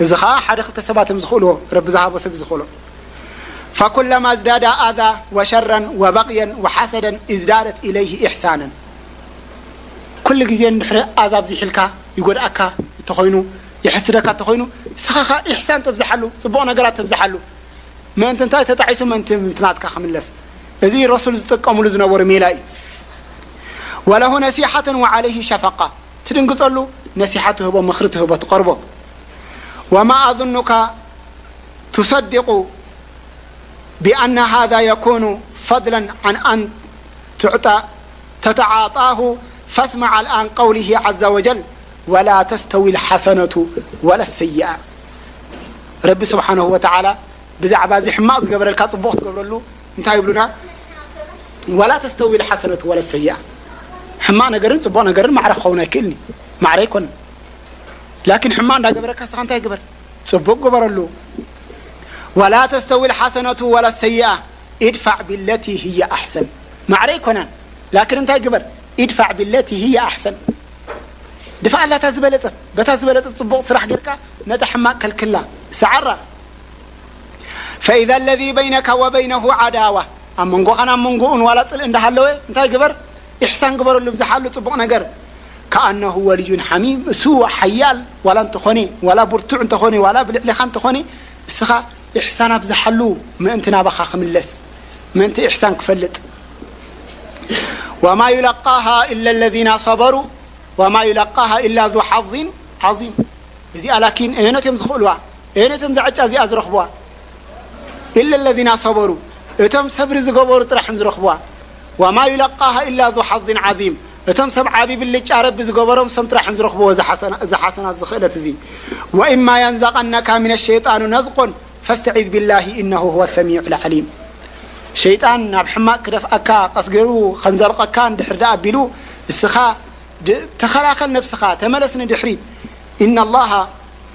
እዚ ኸዓ ሓደ ክልተ ሰባት እዮም ዝኽእልዎ፣ ረቢ ዝሃቦ ሰብ እዩ ዝኽእሎ። فكلما ازداد أذى وشرا وبغيا وحسدا ازدادت إليه إحسانا። ኩሉ ግዜ እንድሕሪ ኣዛ ኣብዚሕልካ፣ ይጎድኣካ እንተኾይኑ፣ ይሕስደካ እንተኾይኑ፣ ንስኻ ኸዓ ኢሕሳን ተብዝሓሉ፣ ጽቡቕ ነገራት ተብዝሓሉ። ምእንቲ እንታይ ተጣዒሱ፣ ምእንቲ፣ ምእንቲ ናትካ ክምለስ። እዚ ረሱል ዝጥቀምሉ ዝነበሩ ሜላ እዩ። وله نصيحة وعليه شفقة። ትድንግጸሉ፣ ነሲሓ ትህቦ፣ ምኽሪ ትህቦ፣ ትቐርቦ። وما أظنك تصدق بأن هذا يكون فضلا عن أن تعطى، تتعاطاه، فاسمع الآن قوله عز وجل: ولا تستوي الحسنة ولا السيئة. ረቢ ስብሓነሁ ወተዓላ ብዛዕባ እዚ ሕማቕ ዝገበረልካ ጽቡቕ ክትገብረሉ እንታይ ይብሉና? ولا تستوي الحسنة ولا السيئة። ሕማቕ ነገርን ጽቡቕ ነገርን ማዕረ ክኸውን ኣይክእልን እዩ። ማዕረ ኣይኮነን። ላኪን ሕማቕ እንዳገበረካ ንስኻ እንታይ ግበር? ጽቡቕ ግበረሉ። ولا تستوي الحسنة ولا السيئة ادفع بالتي هي أحسن። ማዕረ ኣይኮነን። ላኪን እንታይ ግበር? ادفع بالتي هي أحسن። ድፋኣላ እታ ዝበለጸት፣ በታ ዝበለጸት ጽቡቕ ስራሕ ጌርካ ነታ ሕማቕ ከልክላ። ሰዓራ። فإذا الذي بينك وبينه عداوة، ኣብ መንጎኻን ኣብ መንጎኡን ዋላ ጽልኢ እንዳሃለወ እንታይ ግበር? ኢሕሳን ግበረሉ፣ ብዝሓሉ ጽቡቕ ነገር። كأنه ولي حميم፣ እሱ ሓያል ዋላ እንተኾነ፣ ዋላ ብርቱዕ እንተኾነ፣ ዋላ ብልዕሊኻ እንተኾነ፣ እስኻ ኢሕሳን ኣብዝሓሉ ምእንቲ ናባኻ ክምለስ፣ ምእንቲ ኢሕሳን ክፈልጥ። وما يلقاها إلا الذين صبروا وما يلقاها إلا ذو حظ عظيم። እዚኣ ላኪን እየነት እዮም ዝኽእልዋ፣ እየነት እዮም ዛዕጫ እዚኣ ዝረኽብዋ። إلا الذين صبروا፣ እቶም ሰብሪ ዝገበሩ ጥራሕ እዮም ዝረኽብዋ። وما يلقاها إلا ذو حظ عظيم، እቶም ሰብ ዓቢ ብልጫ ረቢ ዝገበሮም ሰብ ጥራሕ እዮም ዝረኽብዎ እዚ ሓሰና-፣ እዚ ሓሰናት፣ እዚ ክእለት እዚ። وإما ينزغنك من الشيطان نزغ فاستعذ بالله إنه هو السميع العليم። ሸይጣን ናብ ሕማቕ ክደፍኣካ ቀስ ገይሩ ከንዘርቐካ እንድሕር ደኣ ኣቢሉ፣ እስኻ ድ-፣ ተኸላኸል ነብስኻ፣ ተመለስ ንድሕሪት። إن الله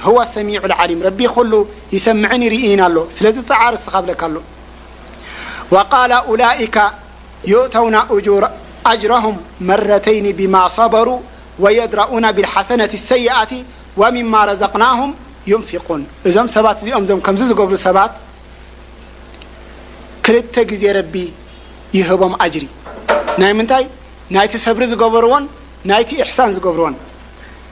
هو السميع العليم። ረቢ ኩሉ ይሰምዕን ይርእይን ኣሎ። ስለዚ ጸዓር እስኻ ብለካ ኣሎ። وقال أولئك يؤتون أجور-، أجرهم مرتين بما صبروا ويدرؤون بالحسنة السيئة ومما رزقناهم ينفقون። እዞም ሰባት እዚኦም፣ እዞም ከምዚ ዝገብሩ ሰባት ክልተ ግዜ ረቢ ይህቦም ኣጅሪ። ናይ ምንታይ? ናይቲ ሰብሪ ዝገበርዎን ናይቲ ኢሕሳን ዝገብርዎን።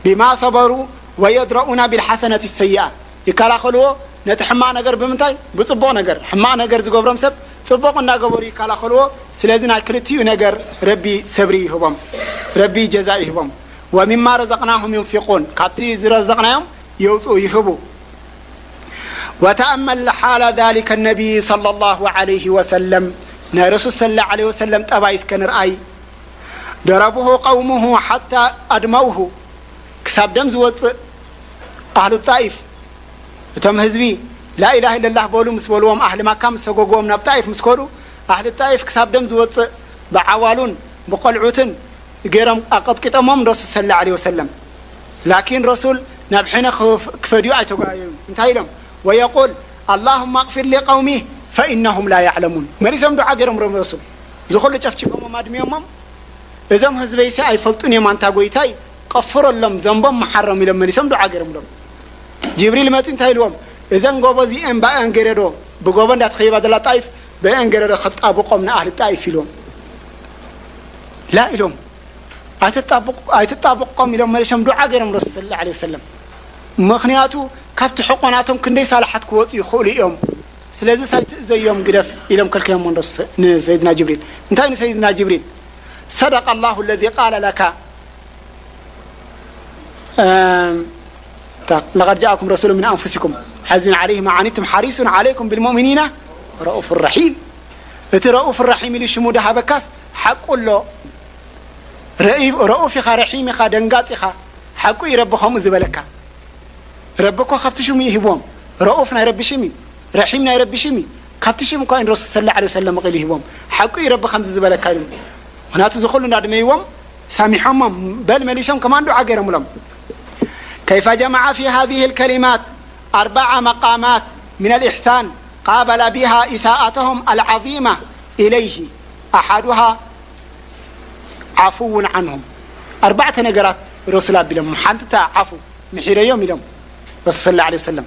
بما صبروا ويدرؤون بالحسنة السيئة። ይከላኸልዎ ነቲ ሕማቕ ነገር ብምንታይ? ብጽቡቕ ነገር። ሕማቕ ነገር ዝገብሮም ሰብ ጽቡቕ እናገበሩ ይከላኸልዎ። ስለዚ ናይ ክልቲኡ ነገር ረቢ ሰብሪ ይህቦም፣ ረቢ ጀዛእ ይህቦም። ومما رزقناهم ينفقون። ካብቲ ዝረዘቕናዮም የውጽኡ፣ ይህቡ። وتأمل حال ذلك النبي صلى الله عليه وسلم። ናይ ረሱል صلى الله عليه وسلم ጠባይ እስከ ንርኣይ። ضربه قومه حتى أدموه። ክሳብ ደም ዝወጽእ ኣህሉ ጣኢፍ፣ እቶም ህዝቢ لا إله إلا الله በሉ ምስ በልዎም፣ ኣህሊ ማካ ምስ ሰጎግዎም፣ ናብ ጣኢፍ ምስ ከዱ፣ ኣህሊ ጣኢፍ ክሳብ ደም ዝወጽእ ብዓዋሉን ብቆልዑትን ገይሮም ኣቐጥቂጦሞም ረሱል صلى الله عليه وسلم። ላኪን ረሱል ናብ ሕነ ክፍ-፣ ክፈድዩ ኣይተጓየዩን። እንታይ ኢሎም? ويقول اللهم اغفر لقومي فإنهم لا يعلمون። መሊሶም ዱዓ ገይሮም ሮም ረሱል። እዚ ኩሉ ጨፍጭፎሞም ኣድሚዮሞም፣ እዞም ህዝበይሲ ኣይፈልጡን እዮም፣ ኣንታ ጎይታይ፣ ቀፍረሎም፣ ዘንቦም መሓሮም ኢሎም መሊሶም ዱዓ ገይሮምሎም። ጅብሪል መጺኡ እንታይ ኢልዎም? እዘን ጎቦ እዚአን ብኣን ገይረ ዶ፣ ብጎቦ እንዳተኸይባ ዘላ ጣይፍ፣ ብኣን ገይረ ዶ ከጣብቆም ንኣህሊ ጣይፍ ኢልዎም። ላ ኢሎም። ኣይትጣብቁ-፣ ኣይትጣብቆም ኢሎም መሊሶም ዱዓ ገይሮም ረሱል ሰለላሁ ዐለይሂ ወሰለም። ምኽንያቱ ካብቲ ሕቆናቶም ክንደይ ሳልሓት ክወፁ ይኽእሉ እዮም። ስለዚ ኣይትእዘዮም ግደፍ ኢሎም ከልኪሎሞ ንረሱ-፣ ንሰይድና ጅብሪል። እንታይ ንሰይድና ጅብሪል? صدق الله الذي قال لك لقد جاءكم رسول من أنفسكم عزيز عليه ما عنتم حريص عليكم بالمؤمنين رءوف رحيم. እቲ ረኡፍ ራሒም ኢሉ ሽሙ ድሃበካስ ሓቁ ኣሎ። ረኢ-፣ ረኡፍ ኢኻ፣ ረሒም ኢኻ፣ ደንጋጽ ኢኻ። ሓቁ እዩ ረቢ ከምኡ ዝበለካ። ረቢ እኮ ካብቲ ሽሙ እዩ ሂብዎም። ረኡፍ ናይ ረቢ ሽም እዩ። ረሒም ናይ ረቢ ሽም እዩ። ካብቲ ሽም እኳ እዩ ንረሱል ሰለላሁ ዐለይሂ ወሰለም መቒሉ ሂብዎም። ሓቁ እዩ ረቢ ከምዚ ዝበለካ ኢሉ። ምኽንያቱ እዚ ኩሉ እንዳድመይዎም ሳሚሖሞም፣ በል መሊሶም ከማን ዱዓ ገይሮምሎም። كيف جمع في هذه الكلمات أربع مقامات من الإحسان قابل بها إساءتهم العظيمة إليه. أحدها عفو عنهم. ኣርባዕተ ነገራት ረሱል ኣቢሎም፣ ሓንቲ እታ ዓፉ ምሒረዮም ኢሎም። ረሱል ሰለላሁ ዐለይሂ ወሰለም።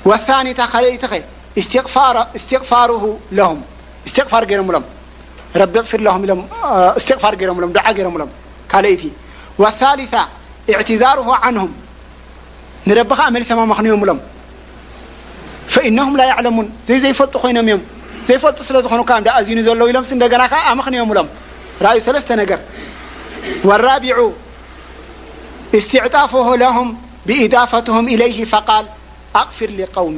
ወታኒታ ካልኣይቲ ኸ፣ እስትቕፋር፣ እስትቕፋሩሁ ለሁም፣ እስትቕፋር ገይሮምሎም፣ ረቢ እቕፊር ለሁም ኢሎም፣ እ፣ እስትቕፋር ገይሮምሎም፣ ዱዓ ገይሮምሎም። ካልኣይቲ። ወታሊታ ኢዕትዛሩሁ ዐንሁም፣ ንረቢ ኸዓ መሊሶም ኣመኽንዮምሎም። ፈኢነሁም ላ ያዕለሙን፣ ዘይ ዘይፈልጡ ኮይኖም እዮም። ዘይፈልጡ ስለ ዝኾኑ ከዓ እንዳ ኣዚኑ ዘለዉ ኢሎምስ እንደገና ከዓ ኣመኽንዮምሎም። ረኣዩ ሰለስተ ነገር። ወራቢዑ እስትዕጣፉሁ ለሁም ብኢዳፈትሁም ኢለይሂ ፈቃል ኣቕፊር ሊቀውሚ፣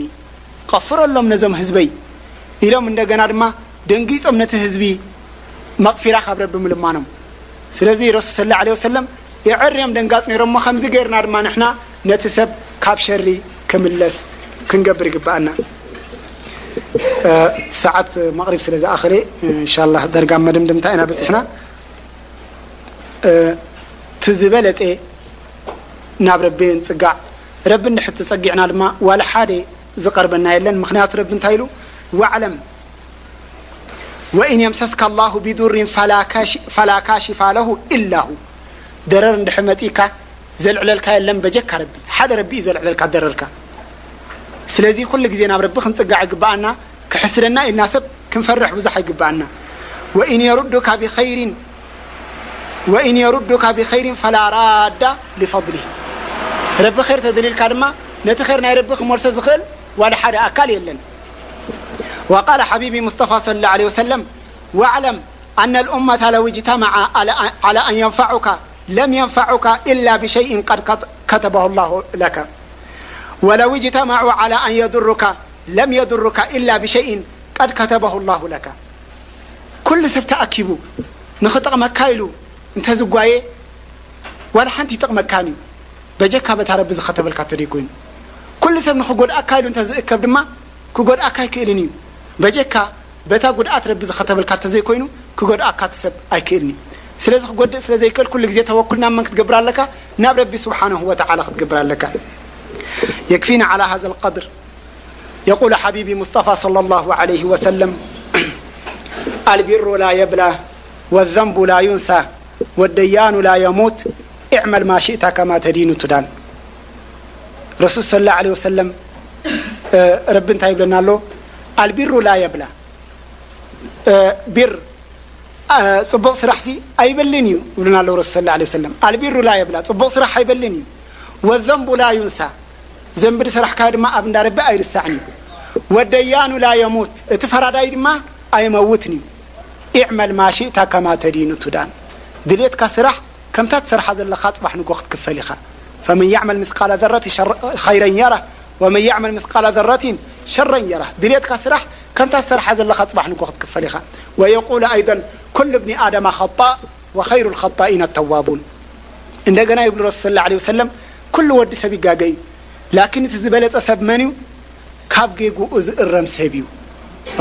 ቀፍረሎም ነዞም ህዝበይ ኢሎም እንደገና ድማ ደንጊጾም ነቲ ህዝቢ መቕፊራ ካብ ረቢ ምልማኖም። ስለዚ ረሱል ሰለላሁ ዐለይሂ ወሰለም የዐርዮም ደንጋጽ ነይሮም። እሞ ከምዚ ገይርና ድማ ንሕና ነቲ ሰብ ካብ ሸሪ ክምለስ ክንገብር ይግብኣና። እ፣ ሰዓት መቕሪብ ስለ ዝኣኸለ፣ እንሻላህ ደርጋ መደምደምታ ኢና በጺሕና። እ፣ እቲ ዝበለጸ ናብ ረቢ ንጽጋዕ። ረቢ እንድሕር ተጸጊዕና ድማ ዋላ ሓደ ዝቐርበና የለን። ምኽንያቱ ረቢ እንታይ ኢሉ? "ወዕለም ወኢን የምሰስካ ኣላሁ ቢዱሪን ፈላ ካሽ-፣ ፈላ ካሽፋ ለሁ ኢላ ሁ።" ደረር እንድሕር መጺእካ ዘልዕለልካ የለን በጀካ ረቢ። ሓደ ረቢ እዩ ዘልዕለልካ ደረርካ። ስለዚ ኩሉ ግዜ ናብ ረቢ ክንጽጋዕ ይግብኣና። ክሕስደና ኢልና ሰብ ክንፈርሕ ብዙሕ ኣይግብኣና። ወኢን የሩዱካ ብኸይሪን፣ ወኢን የሩዱካ ብኸይሪን ፈላ ራዳ ሊፈድሊህ። ረቢ ኸይር ተደልዩልካ ድማ ነቲ ኸይር ናይ ረቢ ክመልሶ ዝኽእል ዋላ ሓደ ኣካል የለን። ወቃለ ሓቢቢ ሙስጠፋ ሰለላሁ ዐለይሂ ወሰለም፣ "ወዕለም ኣነ ልኡመተ ለው እጅተመዐ ዐላ፣ ዐላ ኣን የንፈዑካ ለም የንፈዑካ ኢላ ብሸይእን ቀድ ከተ-፣ ከተበሁ ላሁ ለከ፣ ወለው እጅተመዑ ዐላ ኣን የዱሩካ ለም የዱሩካ ኢላ ብሸይእን ቀድ ከተበሁ ላሁ ለከ።" ኩሉ ሰብ ተኣኪቡ ንኽጠቕመካ ኢሉ እንተዝጓየ፣ ዋላ ሓንቲ ይጠቕመካን እዩ፣ በጀካ በታ ረቢ ዝኸተበልካ እንተዘይኮይኑ። ኩሉ ሰብ ንኽጎድኣካ ኢሉ እንተዝእከብ ድማ ክጎድኣካ ኣይክእልን እዩ፣ በጀካ በታ ጉድኣት ረቢ ዝኸተበልካ እንተዘይኮይኑ ክጎድኣካ እቲ ሰብ ኣይክእልን እዩ። ስለዚ ክጎድእ ስለ ዘይክእል ኩሉ ግዜ ተወኩል ናብ መን ክትገብር ኣለካ? ናብ ረቢ ስብሓነሁ ወተዓላ ክትገብር ኣለካ። የክፊና ዓላ ሃዘ ልቀድር። የቁሉ ሓቢቢ ሙስጠፋ ሰለላሁ ዐለይሂ ወሰለም፣ "ኣልቢሩ ላ የብላ ወዘንቡ ላ ዩንሳ ወደያኑ ላ የሙት፣ ኢዕመል ማ ሽእታ ከማ ተዲኑ ቱዳን።" ረሱል ሰለላሁ ዐለይሂ ወሰለም፣ እ፣ ረቢ እንታይ ይብለና ኣሎ? "ኣልቢሩ ላ የብላ"፣ እ፣ ቢር፣ እ፣ ጽቡቕ ስራሕሲ ኣይበልን እዩ ይብለና ኣሎ ረሱል ሰለላሁ ዐለይሂ ወሰለም። "ኣልቢሩ ላ የብላ"፣ ጽቡቕ ስራሕ ኣይበልን እዩ። "ወዘንቡ ላ ዩንሳ"፣ ዘንቢ ዝሰራሕካዮ ድማ ኣብ እንዳ ረቢ ኣይርሳዕን እዩ። "ወደያኑ ላ የሙት"፣ እቲ ፈራዳይ ድማ ኣይመውትን እዩ። "ኢዕመል ማ ሽእታ ከማ ተዲኑ ቱዳን"፣ ድልየትካ ስራሕ፣ ከምታ ትሰርሓ ዘለኻ ጽባሕ ንጎ ክትክፈል ኢኻ። "ፈመን ያዕመል ምትቃለ ዘረቲን ሸረ-፣ ኸይረን የረህ፣ ወመን ያዕመል ምትቃለ ዘረቲን ሸረን የረህ"፣ ድልየትካ ስራሕ፣ ከምታ ትሰርሓ ዘለኻ ጽባሕ ንጎ ክትክፈል ኢኻ። ወየቁሉ ኣይደን፣ "ኩሉ ብኒ ኣደማ ኸጣእ ወኸይሩ ልኸጣኢነ ተዋቡን።" እንደገና ይብሉ ረሱል ሰለላሁ ዐለይሂ ወሰለም፣ ኩሉ ወዲ ሰብ ይጋገ እዩ፣ ላኪን እቲ ዝበለጸ ሰብ መን እዩ? ካብ ጌግኡ ዝእረም ሰብ እዩ።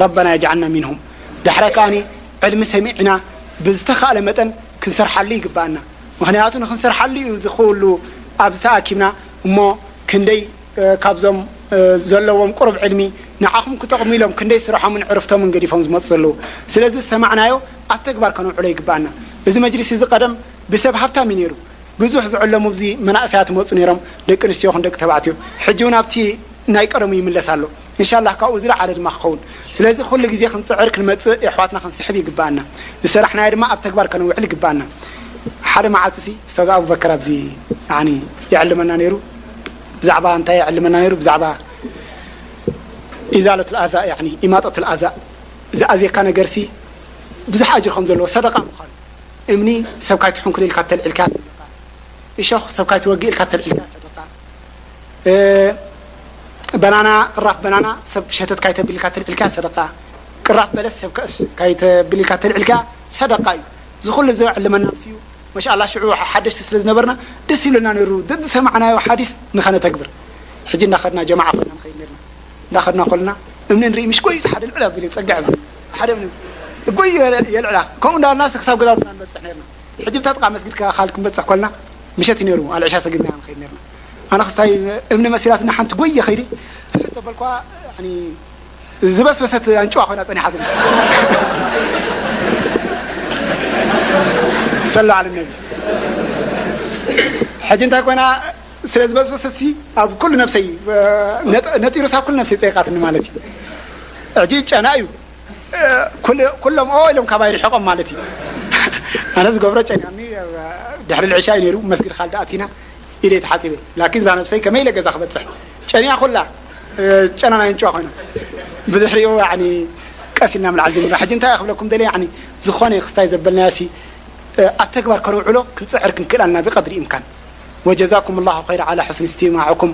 ረበና የጅዓልና ሚንሁም። ዳሕረ ከኣኒ ዕልሚ ሰሚዕና ብዝተኻእለ መጠን ክንሰርሓሉ ይግብኣና። ምኽንያቱ ንኽንሰርሓሉ እዩ እዚ ኩሉ ኣብዚ ተኣኪብና። እሞ ክንደይ፣ እ፣ ካብዞም፣ እ፣ ዘለዎም ቁሩብ ዕልሚ ንዓኹም ክጠቕሙ ኢሎም ክንደይ ስርሖምን ዕርፍቶምን ገዲፎም ዝመፁ ዘለዉ። ስለዚ ዝሰማዕናዮ ኣብ ተግባር ከነውዕሎ ይግብኣና። እዚ መጅሊስ እዚ ቀደም ብሰብ ሃብታም እዩ ነይሩ። ብዙሕ ዝዕለሙ ኣብዚ መናእሰያት ይመፁ ነይሮም፣ ደቂ ኣንስትዮ ይኹን ደቂ ተባዕትዮ። ሕጂ እውን ኣብቲ ናይ ቀደሙ ይምለስ ኣሎ። እንሻላህ ካብኡ ዝለዓለ ድማ ክኸውን። ስለዚ ኩሉ ግዜ ክንፅዕር ክንመፅእ የሕዋትና ክንስሕብ ይግብኣና። ዝሰራሕናዮ ድማ ኣብ ተግባር ከነውዕል ይግብኣና። ሓደ መዓልቲ ሲ ኡስታዝ ኣቡበከር ኣብዚ ያኒ ይዕልመና ነይሩ። ብዛዕባ እንታይ ይዕልመና ነይሩ? ብዛዕባ ኢዛለቱል ኣዛ፣ ያኒ ኢማጠቱል ኣዛ። ዝኣዝየካ ነገር ሲ ብዙሕ ኣጅር ከም ዘለዎ፣ ሰደቃ ምዃኑ። እምኒ ሰብ ካይትሕንኩል ኢልካ ተልዒልካ ሰደቃ። እሾኽ ሰብ ካይትወግእ ኢልካ ተልዒልካ ሰደቃ። እ፣ በናና፣ ቅራፍ በናና ሰብ ሸተት ካይተብል ኢልካ ተልዒልካ ሰደቃ። ቅራፍ በለስ ሰብ ከ-፣ ካይተብል ኢልካ ተልዒልካ ሰደቃ እዩ። እዚ ኩሉ እዚ ዕልመና ምስ እዩ። መሻኣላ ሽዑ ሓደሽቲ ስለ ዝነበርና ደስ ይብለና ነይሩ። ደዚ ሰማዕናዮ ሓዲስ ንኸነተግብር። ሕጂ እንዳኸድና ጀማዓ ኮይና ንኸይድ ነርና። እንዳኸድና ኮልና እምኒ ንርኢ፣ ምሽ ጎዩ ሓደ ልዕል ኣቢሉ ጸግዕ እምኒ። ሓደ እምኒ ጎዩ የለ-፣ የልዕላ። ከምኡ እንዳበልና ክሳብ ገዛውትና ንበጽሕ ነርና። ሕጂ ብታ ጥቓ መስጊድ ከ-፣ ካል ክንበጽሕ ኮልና ምሸት እዩ ነይሩ፣ ኣልዕሻ ሰጊድና ንኸይድ ነርና። ኣነ ክስታይ እምኒ መሲላትና ሓንቲ ጎየ ከይዲ፣ ሕስ ተበልኳ፣ ያኒ ዝበስበሰት ኣንጭዋ ኮይና ጸኒሓትኒ። ሰሉ ዓለ ነቢ። ሕጂ እንታይ ኮይና፣ ስለ ዝበስበሰሲ ኣብ ኩሉ ነብሰይ ነጢሩስ ኣብ ኩሉ ነብሰይ ጸይቃትኒ ማለት እዩ። ሕጂ ጨና እዩ። ኩሎም ኦ ኢሎም ካባይ ርሕቆም ማለት እዩ። ኣነ ዝገብሮ ጨንያኒ ድሕሪ ልዕሻ እዩ ነይሩ። መስጊድ ካልዲ ኣቲና ኢደ ተሓፂበ። ላኪን እዛ ነብሰይ ከመይ ኢለ ገዛ ክበፅሕ ጨንያ ኩላ ጨና ናይ እንጭዋ ኮይና ብድሕሪኡ ቀስ ኢልና ምልዓል ጀሚርና። ሕጂ እንታይ ክብለኩም ደለ ዝኾነ ክስታይ ዘበልናዮ ሲ ኣብ ተግባር ከነውዕሎ ክንፅዕር ክንክእል ኣለና ብቀድሪ ኢምካን። وجزاكم الله خير على حسن استماعكم.